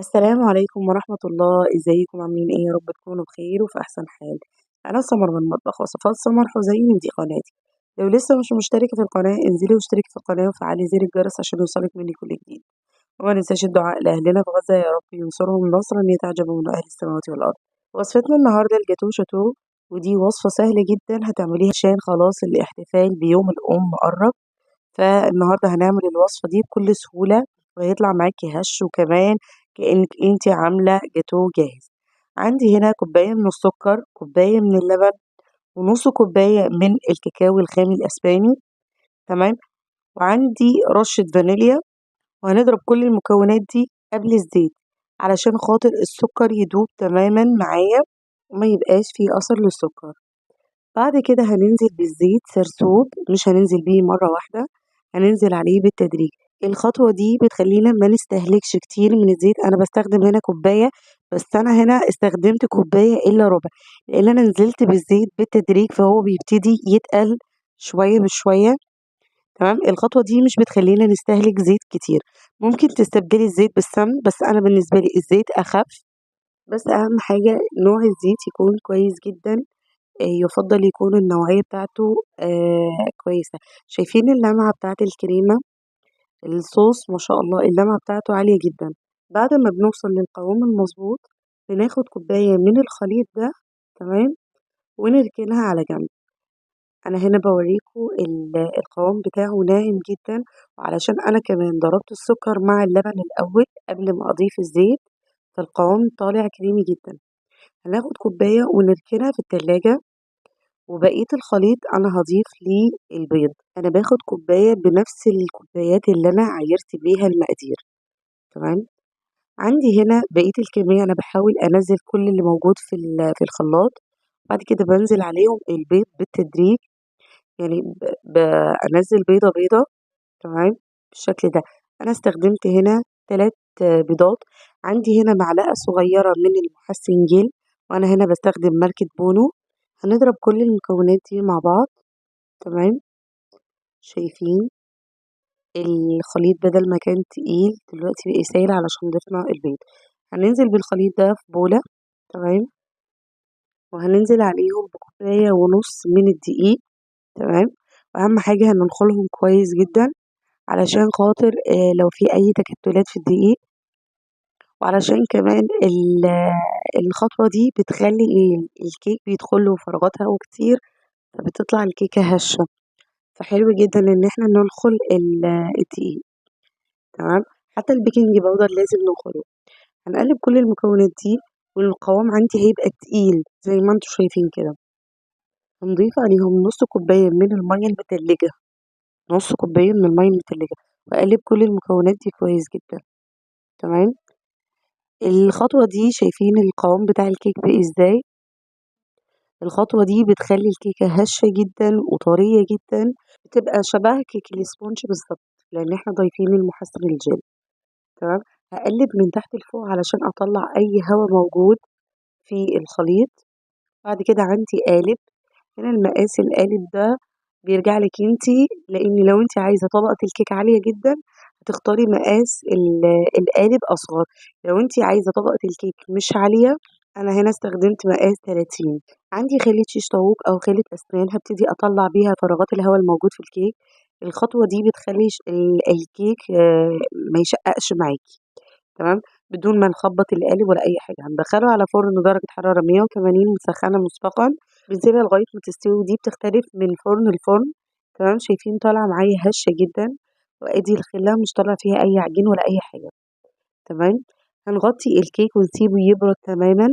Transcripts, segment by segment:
السلام عليكم ورحمة الله. ازيكم عاملين ايه؟ يا رب تكونوا بخير وفي احسن حال. انا سمر من مطبخ وصفات سمر حزين، ودي قناتي. لو لسه مش مشتركة في القناة انزلي واشتركي في القناة وفعلي زر الجرس عشان يوصلك مني كل جديد. وما ننساش الدعاء لاهلنا في غزة، يا رب ينصرهم نصرا يتعجب من اهل السماوات والارض. وصفتنا النهارده الجاتو شاتو، ودي وصفة سهلة جدا هتعمليها عشان خلاص الاحتفال بيوم الام قرب. فالنهارده هنعمل الوصفة دي بكل سهولة وهيطلع معاكي هش، وكمان كأنك انتي عاملة جاتو جاهز. عندي هنا كوباية من السكر، كوباية من اللبن، ونص كوباية من الكاكاو الخام الأسباني، تمام، وعندي رشة فانيليا. وهنضرب كل المكونات دي قبل الزيت علشان خاطر السكر يدوب تماما معايا وما يبقاش فيه أثر للسكر. بعد كده هننزل بالزيت سرسوب، مش هننزل بيه مرة واحدة، هننزل عليه بالتدريج. الخطوة دي بتخلينا ما نستهلكش كتير من الزيت. أنا بستخدم هنا كوباية، بس أنا هنا استخدمت كوباية إلا ربع، لأن أنا نزلت بالزيت بالتدريج فهو بيبتدي يتقل شوية بشوية، تمام. الخطوة دي مش بتخلينا نستهلك زيت كتير. ممكن تستبدلي الزيت بالسمن، بس أنا بالنسبة لي الزيت أخف. بس أهم حاجة نوع الزيت يكون كويس جدا، يفضل يكون النوعية بتاعته كويسة. شايفين اللمعة بتاعت الكريمة، الصوص ما شاء الله اللمعة بتاعته عالية جدا. بعد ما بنوصل للقوام المظبوط بناخد كوباية من الخليط ده، تمام، ونركنها على جنب. أنا هنا بوريكم القوام بتاعه ناعم جدا، وعلشان أنا كمان ضربت السكر مع اللبن الأول قبل ما أضيف الزيت فالقوام طالع كريمي جدا. هناخد كوباية ونركنها في التلاجة، وبقية الخليط أنا هضيف ليه البيض. أنا باخد كوباية بنفس الكوبايات اللي أنا عايرت بيها المقادير، تمام. عندي هنا بقية الكمية، أنا بحاول أنزل كل اللي موجود في الخلاط. بعد كده بنزل عليهم البيض بالتدريج، يعني بنزل بيضة بيضة، تمام، بالشكل ده. أنا استخدمت هنا 3 بيضات. عندي هنا معلقة صغيرة من المحسن جيل، وأنا هنا بستخدم ماركة بونو. هنضرب كل المكونات دي مع بعض، تمام. شايفين الخليط بدل ما كان تقيل دلوقتي بقى سايل علشان ضفنا البيض. هننزل بالخليط ده في بولة، تمام، وهننزل عليهم بكوباية ونص من الدقيق، تمام. وأهم حاجة هننخلهم كويس جدا علشان خاطر لو في أي تكتلات في الدقيق، وعلشان كمان الخطوة دي بتخلي الكيك بيدخل له فراغات هوا كتير، فبتطلع الكيكة هشة. فحلو جدا إن احنا ننخل الدقيق، تمام. حتى ال baking powder لازم ننخله. هنقلب كل المكونات دي، والقوام عندي هيبقى تقيل زي ما انتم شايفين كده. هنضيف عليهم نص كوباية من المية المتلجة، نص كوباية من المية المتلجة، وأقلب كل المكونات دي كويس جدا، تمام. الخطوة دي شايفين القوام بتاع الكيك بقى ازاي. الخطوة دي بتخلي الكيكة هشة جدا وطرية جدا، بتبقى شبه كيك ال sponge بالظبط، لأن احنا ضايفين المحسن الجيل، تمام. هقلب من تحت لفوق علشان أطلع أي هوا موجود في الخليط. بعد كده عندي قالب، هنا المقاس القالب ده بيرجع لك انتي، لأن لو انتي عايزة طبقة الكيك عالية جدا هتختاري مقاس القالب أصغر. لو انتي عايزة طبقة الكيك مش عالية، أنا هنا استخدمت مقاس 30. عندي خلة شيش طاووق أو خلة أسنان هبتدي أطلع بيها فراغات الهواء الموجود في الكيك. الخطوة دي بتخلي الكيك ما يشققش معاكي، تمام، بدون ما نخبط القالب ولا أي حاجة. هندخله على فرن درجة حرارة 180 مسخنة مسبقا، بنسيبها لغاية ما تستوي، ودي بتختلف من فرن لفرن، تمام. شايفين طالعة معايا هشة جدا، وأدي الخلة مش طالع فيها أي عجين ولا أي حاجة، تمام. هنغطي الكيك ونسيبه يبرد تماما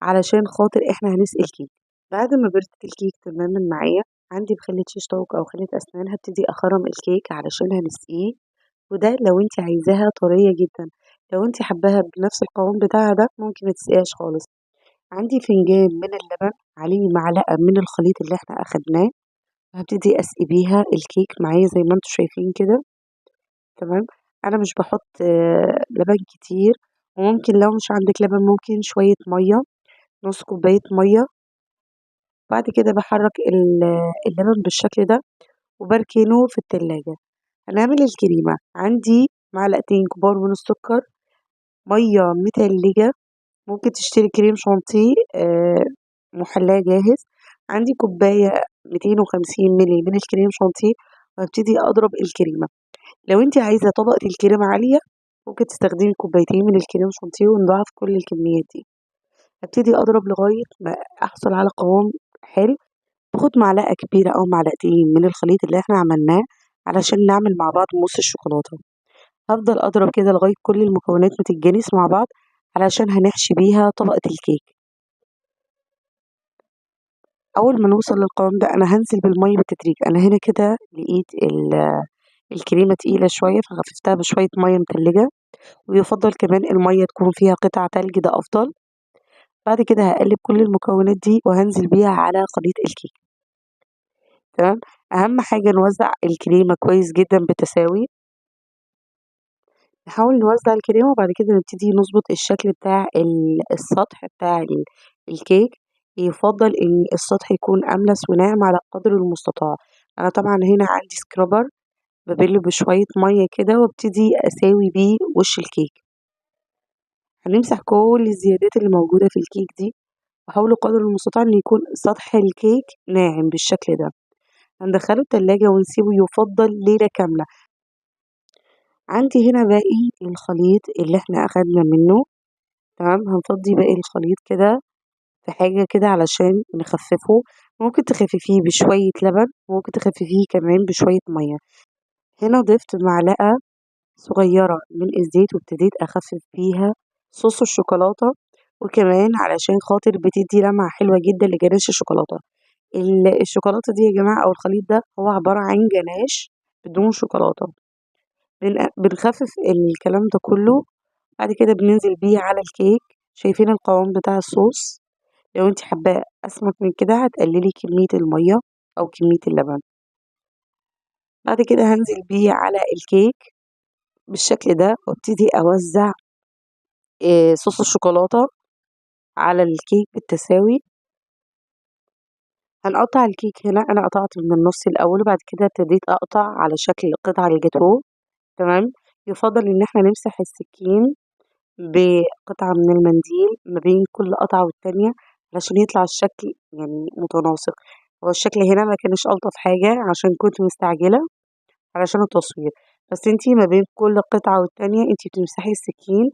علشان خاطر احنا هنسقي الكيك. بعد ما بردت الكيك تماما معايا، عندي بخلة شيش طاووق أو خلة أسنان هبتدي أخرم الكيك علشان هنسقيه، وده لو انت عايزاها طرية جدا. لو انت حباها بنفس القوام بتاعها ده ممكن ما تسقيهاش خالص. عندي فنجان من اللبن عليه معلقة من الخليط اللي احنا أخدناه، هبتدي أسقي بيها الكيك معايا زي ما انتم شايفين كده، تمام. أنا مش بحط لبن كتير، وممكن لو مش عندك لبن ممكن شوية مية، نص كوباية مية. بعد كده بحرك اللبن بالشكل ده وبركنه في التلاجة. هنعمل الكريمة. عندي معلقتين كبار من السكر، مية متلجة، ممكن تشتري كريم شانتيه محلاه جاهز. عندي كوباية 250 مللي من الكريم شانتيه، وهبتدي أضرب الكريمة. لو انتي عايزة طبقة الكريمة عالية ممكن تستخدمي كوبايتين من الكريم شانتيه ونضاعف كل الكميات دي. هبتدي أضرب لغاية ما أحصل على قوام حلو. باخد معلقة كبيرة أو معلقتين من الخليط اللي احنا عملناه علشان نعمل مع بعض موس الشوكولاتة. هفضل أضرب كده لغاية كل المكونات ما تتجانس مع بعض علشان هنحشي بيها طبقة الكيك. أول ما نوصل للقوام ده أنا هنزل بالمية بالتدريج. أنا هنا كده لقيت الكريمة تقيلة شوية فخففتها بشوية مية متلجة، ويفضل كمان المية تكون فيها قطع تلج، ده أفضل. بعد كده هقلب كل المكونات دي وهنزل بيها على خليط الكيك. تمام. أهم حاجة نوزع الكريمة كويس جدا بالتساوي. نحاول نوزع الكريمة وبعد كده نبتدي نظبط الشكل بتاع السطح بتاع الكيك. يفضل إن السطح يكون أملس وناعم على قدر المستطاع. أنا طبعا هنا عندي scraper ببله بشوية مية كده وابتدي أساوي بيه وش الكيك. هنمسح كل الزيادات اللي موجودة في الكيك دي، وحاولوا قدر المستطاع إن يكون سطح الكيك ناعم بالشكل ده. هندخله التلاجة ونسيبه يفضل ليلة كاملة. عندي هنا باقي الخليط اللي احنا أخدنا منه. تمام. هنفضي باقي الخليط كده في حاجة كده علشان نخففه. ممكن تخففيه بشوية لبن، وممكن تخففيه كمان بشوية مية. هنا ضفت معلقة صغيرة من الزيت وابتديت أخفف بيها صوص الشوكولاتة، وكمان علشان خاطر بتدي لمعة حلوة جدا لجناش الشوكولاتة. الشوكولاتة دي يا جماعة أو الخليط ده هو عبارة عن جناش بدون شوكولاتة. بنخفف الكلام ده كله. بعد كده بننزل بيه على الكيك. شايفين القوام بتاع الصوص؟ لو انت حباه أسمك من كده هتقللي كمية المية أو كمية اللبن. بعد كده هنزل بيه على الكيك بالشكل ده، وابتدي أوزع صوص الشوكولاتة على الكيك بالتساوي. هنقطع الكيك هنا، أنا قطعت من النص الأول وبعد كده ابتديت أقطع على شكل قطع الجاتوه. تمام. يفضل إن احنا نمسح السكين بقطعة من المنديل ما بين كل قطعة والتانية علشان يطلع الشكل متناسق. هو الشكل هنا ما كانش ألطف حاجة عشان كنت مستعجلة علشان التصوير، بس انتي ما بين كل قطعة والتانية انتي بتمسحي السكين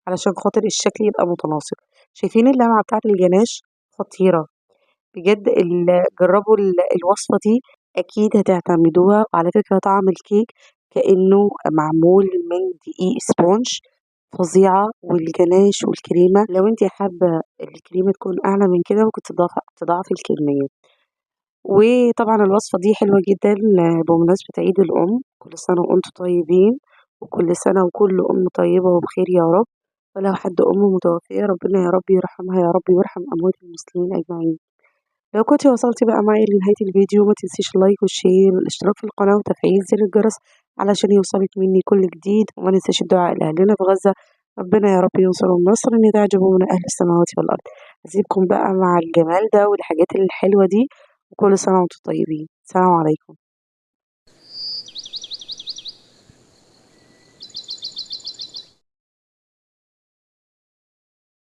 علشان خاطر الشكل يبقى متناسق. شايفين اللمعة بتاعت الجناش؟ خطيرة بجد. جربوا الوصفة دي أكيد هتعتمدوها. وعلى فكرة طعم الكيك كأنه معمول من دقيق sponge، فظيعة. والجناش والكريمة، لو انتي حابة الكريمة تكون أعلى من كده ممكن تضاعفي الكمية. وطبعا الوصفة دي حلوة جدا بمناسبة عيد الأم. كل سنة وانتم طيبين، وكل سنة وكل أم طيبة وبخير يا رب. ولو حد أمه متوفية ربنا يا رب يرحمها يا رب، ويرحم أموات المسلمين أجمعين. لو كنتي وصلتي بقى معايا لنهاية الفيديو ما تنسيش ال like وال share والاشتراك في القناة وتفعيل زر الجرس علشان يوصلك مني كل جديد. وما ننساش الدعاء لأهلنا في غزة، ربنا يا رب ينصرهم نصرا يتعجبوا من أهل السماوات والأرض. أسيبكم بقى مع الجمال ده والحاجات الحلوة دي، وكل سنة وانتم طيبين. السلام عليكم.